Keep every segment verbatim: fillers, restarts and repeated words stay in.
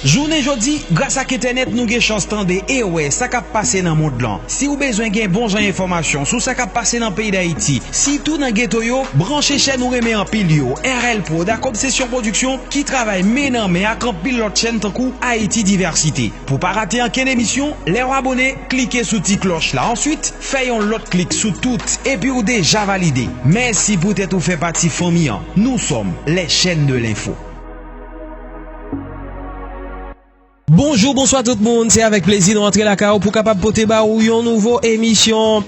Jounen jodi, gras ak entènèt, nou gen chans tande e wè sa k ap pase nan mond lan. Si w bezwen gen bon jan enfòmasyon sou sa k ap pase nan peyi Dayiti, sitou nan geto yo, branche chèn ou renmen anpil yo, R L Prod ak Obsession Production, ki travay men nan men ak anpil lòt chèn tankou Haïti Diversité. Pou pa rate ankenn emisyon, lè w abone, klike sou ti klòch la. Answit, fè yon lòt klik sou tout, epi w deja valide. Mèsi poutèt ou fè pati fanmi an. Nous sommes les chaînes de l'info. Bonjou, bonswa tout moun. Se avèk plezi nou antre lakay ou pou kapab pote ba ou yon nouvo emisyon.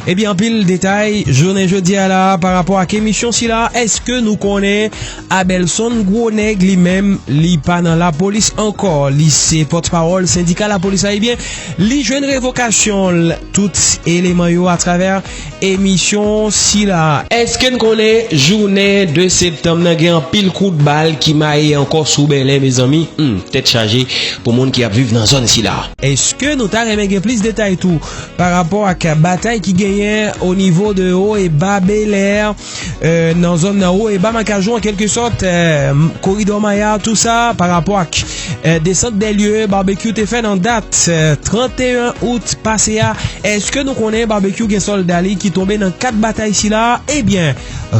Ebyen, anpil detay jounen jodi a la pa rapò ak emisyon sila. Èske nou konnen Abelson Gwonèg li menm, li pa nan lapolis ankò? Li se pòtpawòl sendika lapolis la. Ebyen, li jwenn revokasyon l, tout eleman yo atravè emisyon sila. Èske n konnen jounen de septanm nan gen anpil kout bal ki maye ankò sou Bèlè, mezanmi? Hmm, tèt chaje pou moun ki ap viv nan zòn sila. Èske nou ta renmen gen plis detay tou pa rapò ak batay ki genyen o nivo de Haut et Bas Bèlè, euh, nan zòn nan Haut et Bas Makajou, an kèlke sòt, euh, koridò Maya, tou sa, pa rapò ak, euh, desant dè lye, babekyou te fè nan dat, euh, trannteyen out pase a? Èske nou konnen babekyou gen sòlda li ki tonbe nan kad batay sila? Ebyen,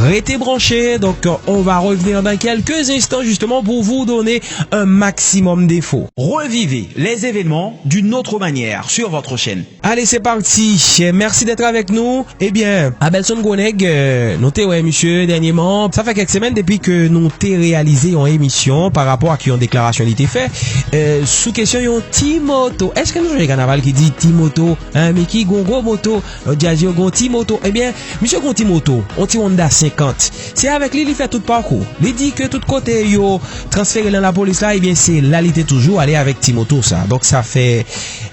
rete branche. Donc, on va revenir dans quelques instants justement pour vous donner un maximum d'infos. Revivez les événements d'une autre manière sur votre chaîne. Allez, c'est parti. Merci d'être avec nous. Ebyen, Abelson Gwonèg, euh, nou te wè misye dènyèman. Sa fè kèk semèn depi ke nou te reyalize yon emisyon pa rapò ak yon deklarasyon li te fè, euh, sou kesyon yon ti moto. Èske nou sonje kanaval ki di ti moto? Hein, men ki gon gwo moto, lòt djaz yo gon ti moto. Ebyen, misye gon ti moto, yon ti Honda senkant. Se avèk li, li fè tout pakou. Li di ke tout kote yo transfere nan lapolis la, ebyen, se la li te toujou ale avèk ti moto sa. Donk, sa fè,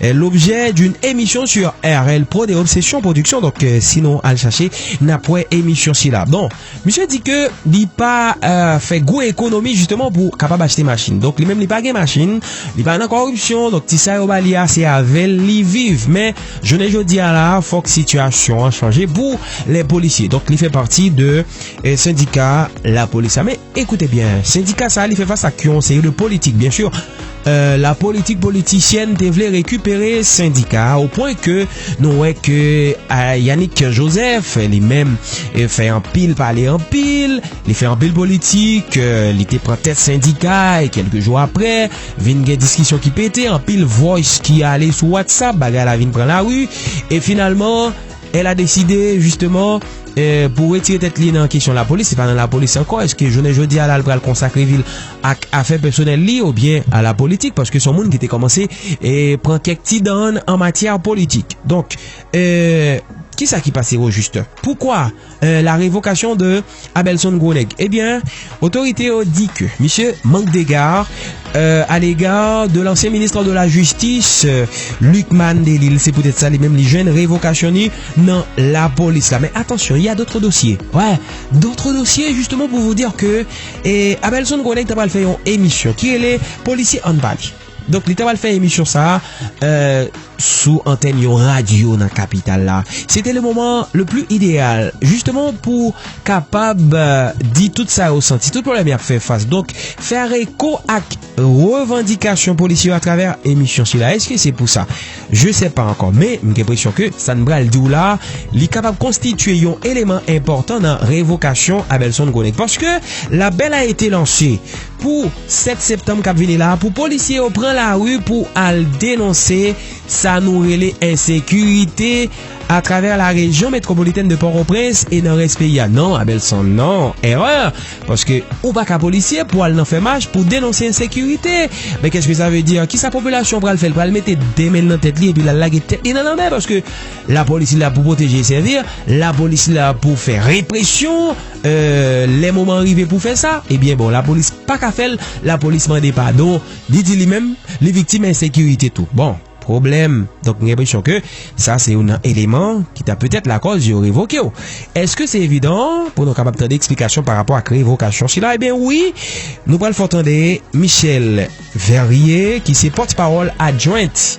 euh, l'objet d'une émission sur R L Prod et Obsession Production. Donk, euh, si nou al chache, n ap wè emisyon sila. Bon, misye di ke li pa, euh, fè gwo ekonomi, jisteman, pou kapab achte machin. Donk, li menm, li pa gen machin, li pa nan kòripsyon. Donk, ti sa yo ba li a, se avè l li viv. Men, jounen jodi a la, fòk sitiyasyon an chanje pou lè polisye. Donk, li fè pati de, euh, sendika lapolis la. Men, Ekoute byen, sendika sa a, li fè fas ak yon seri de politik, byen si. Euh, la politik politisyèn te vle rekipere sendika a, o pwen ke nou wè ke, euh, Yanick Joseph, li menm, eh, fè anpil pale anpil, li fè anpil politik, euh, li te pran tèt sendika, e kèlke jou aprè, vin gen diskisyon ki pete, anpil voice ki ale sou WhatsApp, bagay la vin pran lari, e finalman, elle a décidé, justement, euh, pou retire tèt li nan kesyon lapolis, se pa nan lapolis ankò. Èske jounen jodi a la, l pral konsakre vi l ak afè pèsonèl li oubyen a la politik? Paske se yon moun ki te kòmanse, eh, pran kèk ti dan an matyè politik. Donk, euh, kisa ki pase o jis? Poukwa, euh, la révocation de Abelson Gwonèg? Ebyen, otorite yo di ke misye mank dega, euh, à l'égard de l'ancien ministre de la Justice, euh, Lucmane Delille. Se poutèt sa, li menm, li jwenn revokasyon li nan lapolis la. Men atansyon, il y a d'autres dossiers. Ouais, d'autres dossiers, justement, pour vous dire que, eh, Abelson Gwonèg ta pral fè yon emisyon ki rele Polisye Ann Pale. Donk, li ta pral fè emisyon sa a, euh, sou antèn yon radyo nan kapital la. Se te le moman le pli ideyal, jisteman, pou kapab, euh, di tout sa yo santi, tout pwoblèm y ap fè fas. Donk, fè eko ak revandikasyon polisye yo atravè emisyon sila. Èske se pou sa? Je sais pas ankò, men m gen enpresyon ke sa n pral di w la, li kapab konstitye yon eleman enpòtan nan revokasyon Abelson Gwonèg. Paske l apèl a ete lanse pou sèt septanm k ap vini la, pou polisye yo pran lari pou al denonse sa nou rele ensekirite atravè la région métropolitaine de Port-au-Prince e nan rès peyi a. Non, Abelson, non, erè. Paske ou pa ka polisye pou al nan fè mach pou denonse ensekirite. Men qu'est-ce que ça veut dire? Kisa popilasyon pral fè? L pral mete de men l nan tèt li epi l al lage tèt li nan lanmè, paske lapolis la pou pwoteje e sèvi, lapolis la pou fè represyon, euh, lè moman an rive pou fè sa. Ebyen, bon, lapolis pa ka fè l, lapolis mande padon, li di li menm, li viktim ensekirite tou. Bon, pwoblèm. Donk, m gen enpresyon ke sa se youn nan eleman ki ta petèt lakòz yo revoke w. Èske se evidan pou nou kapab tande eksplikasyon pa rapò ak revokasyon sila? Ebyen, wi, nou pral fè w tande Michèle Verrier, ki se pòtpawòl adjwent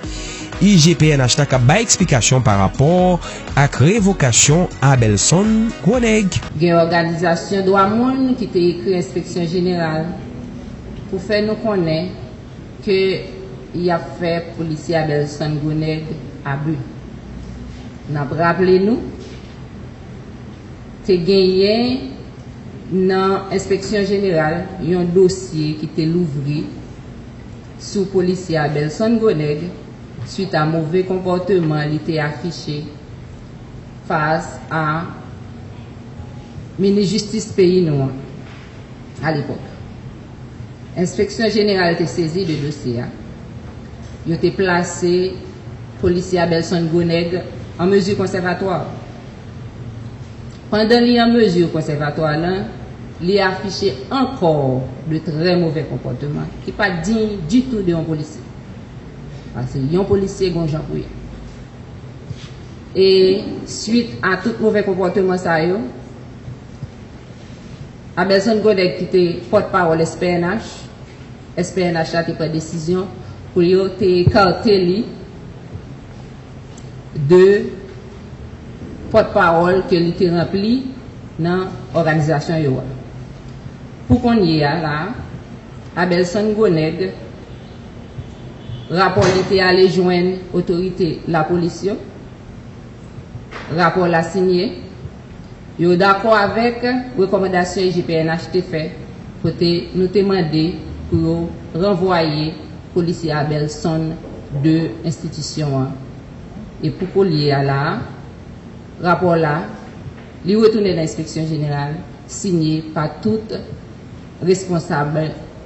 I G P N H la, k ap bay eksplikasyon pa rapò ak revokasyon Abelson Gwonèg. Gen òganizasyon dwa moun ki te ekri Enspeksyon Jeneral pou fè nou konnen ke y ap fè polisye Abelson Gronèg abi. N ap raple nou, te genyen nan Enspeksyon Jeneral yon dosye ki te louvri sou polisye Abelson Gronèg swit a move konpòteman li te afiche fas a minis jistis peyi nou an alepòk. Enspeksyon Jeneral te sezi de dosye a. Yo te plase polisye Abelson Gronèg an mezi konsèvatwa. Pandan li an mezi konsèvatwa lan, li afiche ankò de trè move konpòteman ki pa diy ditou de yon polisye. Paske yon polisye gon jan pou ye. E swit a tout move konpòteman sa yo, Abelson Gronèg ki te pòtpawòl S P N H, S P N H la te pran desizyon pou yo te ekate li de pòtpawòl ke li te ranpli nan òganizasyon yo a. Pou kounye a la, Abelson Gronèg, rapò li te ale jwenn otorite lapolis yo, rapò la sinye, yo dakò avèk rekòmandasyon I G P N H te fè, kote nou te mande pou yo ranvwaye polisye Abelson de enstitisyon an. E pou kounye a la, rapò la, li retounen nan Enspeksyon Jeneral, sinye pa tout responsab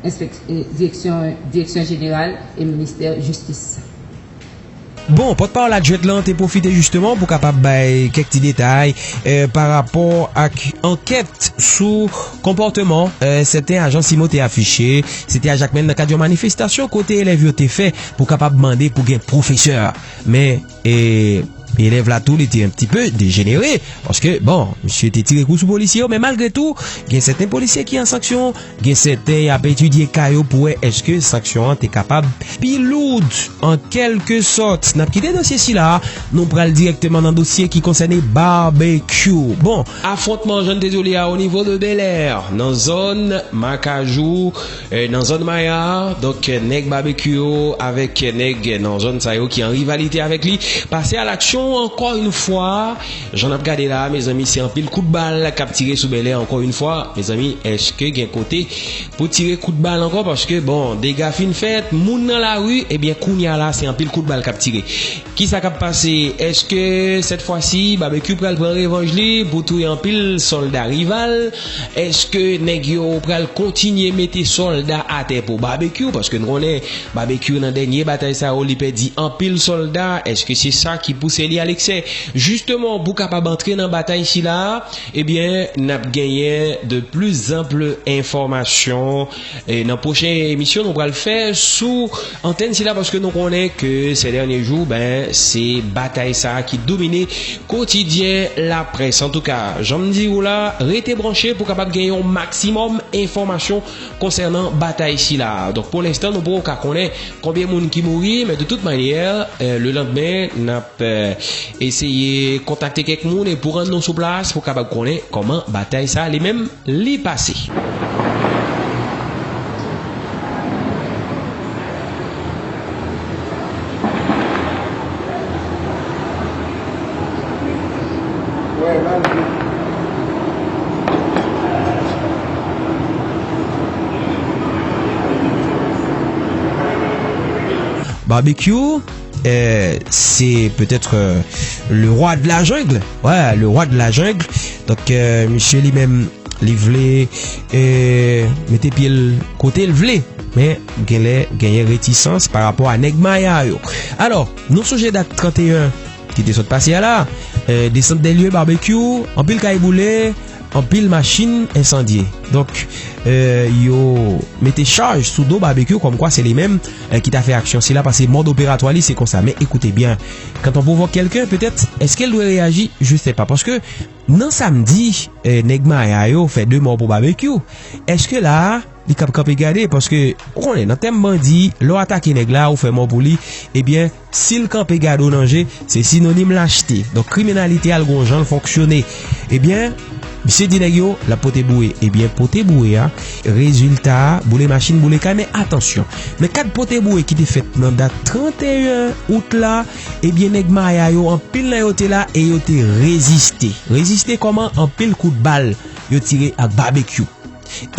enspek-, eh, direksyon, direksyon jeneral e ministè jistis. Bon, pòtpawòl adjwent lan te pwofite jisteman pou kapab bay kèk ti detay eh, pa rapò ak ankèt sou konpòteman eh, sèten ajan CIMO te afiche. Se te a Jakmèl nan kad yon manifestasyon kote elèv yo te fè pou kapab mande pou gen pwofesè. Men, eh, elèv la tou li te yon ti pe dejenere. Paske, bon, misye te tire kou sou polisye yo, men malgre tou, gen sèten polisye ki an sanksyon, gen sèten y ap etidye ka yo pou wè èske sanksyon an te kapab pi loud. An kèlke sòt, n ap kite dosye sila a, nou pral dirèkteman nan dosye ki konsène Babekyou. Bon, afwontman, jan n te di w li a, o nivo de Bèlè, nan zòn Makajou, eh, nan zòn Maya, donk, eh, nèg Babekyou yo avèk nèg nan zòn sa yo ki an rivalite avèk li pase a laksyon ankò yon fwa. Jan n ap gade la, mezanmi, se anpil kout bal k ap tire sou Bèlè ankò yon fwa. Mezanmi, èske gen kote pou tire kout bal ankò? Paske, bon, dega fin fèt, moun nan lari, ebyen, kounye a la, se anpil kout bal k ap tire. Kisa k ap pase? Èske sèt fwa si Babekyou pral pran revanj li pou touye anpil sòlda rival? Èske nèg yo pral kontinye mete sòlda atè pou Babekyou? Paske nou konnen Babekyou nan dènye batay sa yo li pèdi anpil sòlda. Èske se sa ki pouse li a leksè? Jisteman, pou kapab antre nan batay sila a, ebyen, n ap genyen de plus en plus enfòmasyon E nan pwochen emisyon nou pral fè sou antèn sila paske nou konnen ke se dènye jou, ben, se batay sa ki domine kotidyen laprès. Antouka, jan m di w la, rete branche pou kapab gen yon maksimòm enfòmasyon konsènan batay sila. Donk, pou lenstan, nou poko ka konnen konbyen moun ki mouri, men de tout manyè, eh, lelandmen, n ap, eh, eseye kontakte kèk moun e pou rann nou sou plas pou kapab konnen kòman batay sa li menm li pase. Babekyou, eh, se petèt, eh, le roi de la jungle. Ouais, le roi de la jungle. Donk, eh, misye li menm, li vle, eh, mete pye l kote l vle. Men, genlè, genyen retisans pa rapò a nèg Maya yo. Alò, nou sonje dat trannteyen ki te sot pase a la, eh, desant dè lye Babekyou, anpil kay boule, anpil machin ensandye. Donk, eh, yo mete chaj sou do Babekyou kòmkwa se li menm, eh, ki ta fè aksyon sila, paske mòd operatwa li se konsa. Men ekoute byen, quand on provoque quelqu'un, peut-être, est-ce qu'elle doit réagir? Je sais pas. Paske nan samdi, eh, nèg Maya yo fè de mò pou Babekyou. Èske la a, li k ap kanpe gade? Paske, ou konnen, nan tèm bandi, lè w atake nèg la, ou fè mò pou li, ebyen, si l kanpe gade w nan je, se sinonim lachte. Donk, kriminalite a, l gon jan l fonksyone. Ebyen, Misye di nèg yo l ap pote boure. Ebyen, pote boure a, rezilta a, boule machin, boule kay. Men atansyon, nan kad pote boure ki te fèt nan dat trannteyen out la, ebyen, nèg Maya yo, anpil nan yo te la e yo te reziste. Reziste kòman? Anpil kout bal yo tire ak Babekyou.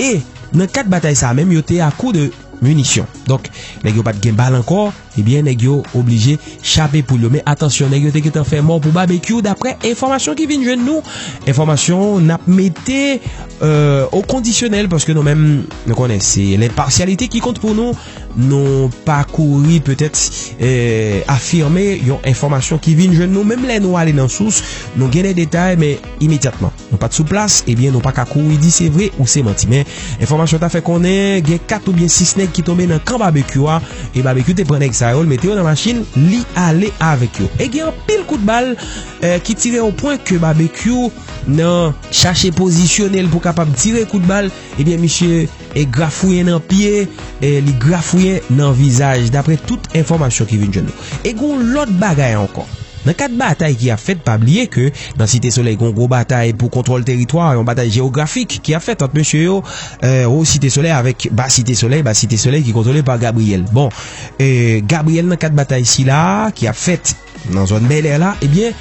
E nan kad batay sa a menm, yo te a kou de minisyon. Donk, nèg yo pa t gen bal ankò, ebyen, nèg yo oblije chape poul yo. Men atansyon, nèg yo te gentan fè mò pou Babekyou, daprè enfòmasyon ki vin jwenn nou. Enfòmasyon n ap mete, euh, o kondisyonèl, paske nou menm, nou konnen se lenpasyalite ki kont pou nou. Nou pa kouri petèt, euh, afime yon enfòmasyon ki vin jwenn nou. Menm lè nou ale nan sous, nou gen de detay, men imedyatman nou pa t sou plas, ebyen, nou pa ka kouri di se vre ou se manti. Men enfòmasyon ta fè konnen gen kat oubyen sis nèg ki tonbe nan kan Babekyou a, e Babekyou te pran nèg sa yo, l mete yo nan machin, li ale avèk yo. E gen anpil kout bal, eh, ki tire o pwen ke Babekyou nan chache pozisyone l pou kapab tire kout bal, ebyen, misye e grafouyen nan pye, e li grafouyen nan vizaj, daprè tout enfòmasyon ki vin jwenn nou. E gen yon lòt bagay ankò. Nan kad batay ki ap fèt, pa bliye ke nan Site Solèy, gen yon gwo batay pou kontwòl teritwa, yon batay jewografik ki ap fèt ant mesye yo, eh, wo Site Solèy avèk ba Site Solèy, ba Site Solèy ki kontwole pa Gabriyèl. Bon, eh, Gabriyèl nan kad batay sila a ki ap fèt nan zòn Bèlè la, ebyen,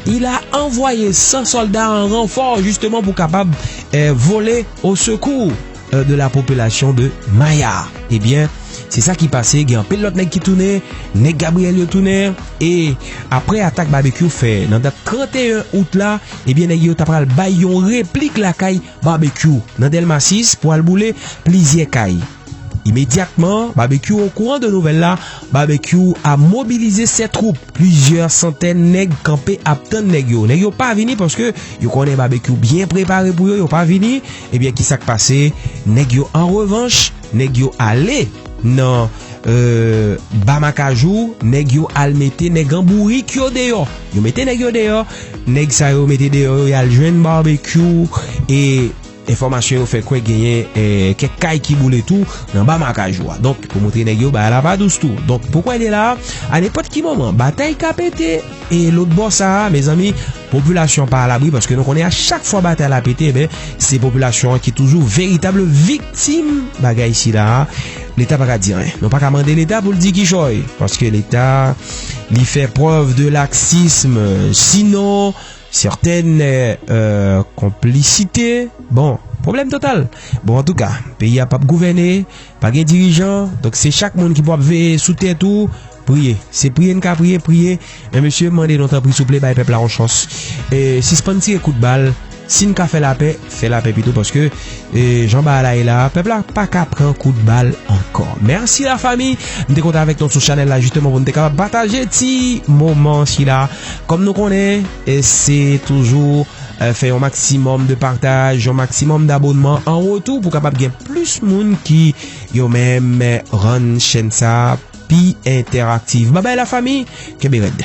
il a envoyé cent soldats en renfort, justement, pou kapab, eh, vole au secours, eh, de la population de Maya. Ebyen, se sa ki pase, gen anpil lòt nèg ki tounen, nèg Gabriyèl yo tounen, e aprè atak Babekyou fè nan dat trannteyen out la, ebyen, nèg yo ta pral bay yon replik lakay Babekyou nan Dèlma sis pou al boule plizyè kay. Imedyatman, Babekyou okouran de nouvèl la, Babekyou a mobilize ses troupes. Plizyè santèn nèg kanpe ap tann nèg yo. Nèg yo pa vini paske yo konnen Babekyou byen prepare pou yo, yo pa vini. Ebyen, ki sa k pase? Nèg yo an revanch, nèg yo ale nan, euh, Bamakajou, nèg yo al mete nèg an bourik yo deyò. Yo mete nèg yo deyò, nèg sa yo mete deyò yo, y al jwenn Babekyou e enfòmasyon yo fè kwè genyen, eh, kèk kay ki boule tou nan Bamakajou a. Donk, pou montre nèg yo, bagay la pa dous tou. Donk, poukwa l ye la a? A nenpòt ki moman, batay ka pete. E lòt bò sa a, mezanmi, popilasyon pa alabri, paske nou konnen a chak fwa batay la pete, ben, se popilasyon an ki toujou veritab viktim bagay sila a. Leta pa ka di anyen. Nou pa ka mande Leta pou l di kichòy, paske Leta, li fè prèv de laksism. Sinon, sètèn, euh, konplisite. Bon, pwoblèm total. Bon, antouka, peyi a p ap gouvène, pa gen dirijan, donk se chak moun ki pou ap veye sou tèt ou, priye. Se priye n ka priye, priye. Men mesye, m mande nou tanpri, souple, bay pèp la yon chans. E sispann tire kout bal. Si n ka fè lapè, fè lapè pito, paske, e, jan bagay la ye la, pèp la pa ka pran kout bal ankò. Mèsi lafanmi, m te kontan avèk nou sou chanèl la, jisteman, pou n te kapab pataje ti moman sila. Kòm nou konnen, e, se toujou, e, fè yon maksimòm de pataj, yon maksimòm dabònman an retou pou kapab gen plis moun ki yo menm, e, rann chèn sa pi entèraktif. Babay lafanmi, kenbe rèd.